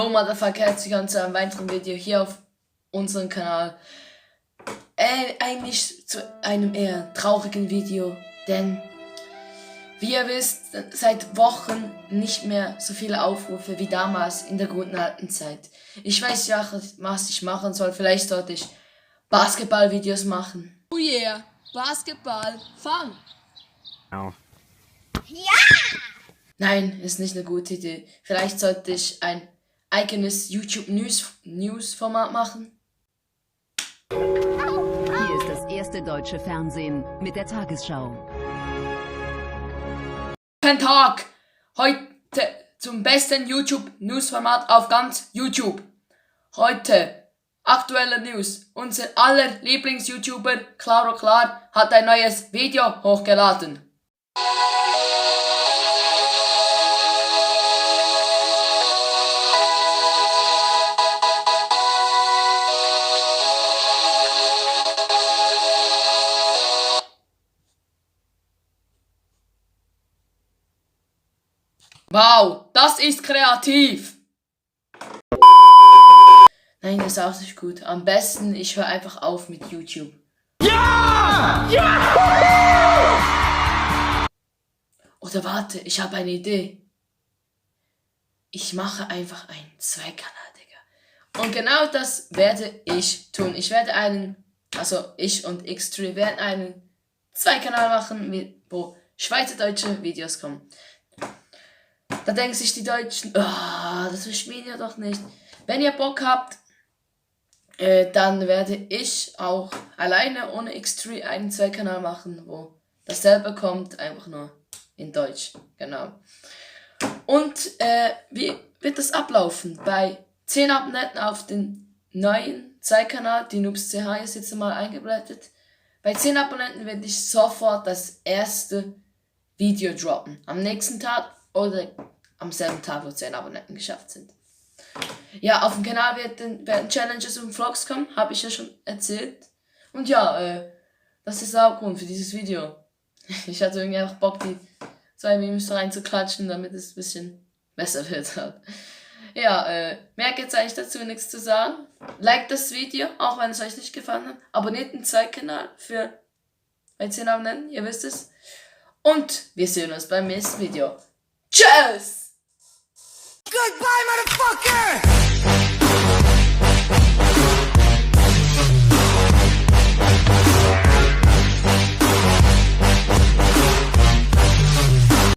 Hallo Motherfucker, herzlich willkommen zu einem weiteren Video hier auf unserem Kanal. Eigentlich zu einem eher traurigen Video, denn wie ihr wisst, seit Wochen nicht mehr so viele Aufrufe wie damals in der guten alten Zeit. Ich weiß ja, was ich machen soll. Vielleicht sollte ich Basketballvideos machen. Oh yeah, Basketball, fang! Genau. Nein, ist nicht eine gute Idee. Vielleicht sollte ich ein eigenes YouTube News Format machen. Hier ist das erste deutsche Fernsehen mit der Tagesschau. Guten Tag! Heute zum besten YouTube News Format auf ganz YouTube. Heute aktuelle News. Unser aller Lieblings-YouTuber Claro Klar hat ein neues Video hochgeladen. Wow, das ist kreativ! Nein, das ist auch nicht gut. Am besten, ich höre einfach auf mit YouTube. Ja! Ja! Oder warte, ich habe eine Idee. Ich mache einfach einen Zweikanal, Digga. Und genau das werde ich tun. Ich und X3 werden einen Zweikanal machen, wo schweizerdeutsche Videos kommen. Da denken sich die Deutschen, das verstehen wir doch nicht. Wenn ihr Bock habt, dann werde ich auch alleine ohne X3 einen Zweikanal machen, wo dasselbe kommt, einfach nur in Deutsch. Genau. Und wie wird das ablaufen? Bei 10 Abonnenten auf den neuen Zweikanal, die Noobs.ch ist jetzt mal eingeblendet. Bei 10 Abonnenten werde ich sofort das erste Video droppen. Am nächsten Tag oder am selben Tag, wo 10 Abonnenten geschafft sind. Ja, auf dem Kanal werden Challenges und Vlogs kommen, habe ich ja schon erzählt. Und ja, das ist der Hauptgrund für dieses Video. Ich hatte irgendwie einfach Bock, die 2 Memes reinzuklatschen, damit es ein bisschen besser wird. Ja, mehr gibt's eigentlich dazu nichts zu sagen. Liked das Video, auch wenn es euch nicht gefallen hat. Abonniert den Zweikanal bei 10 Abonnenten, ihr wisst es. Und wir sehen uns beim nächsten Video. Tschüss! Goodbye, motherfucker!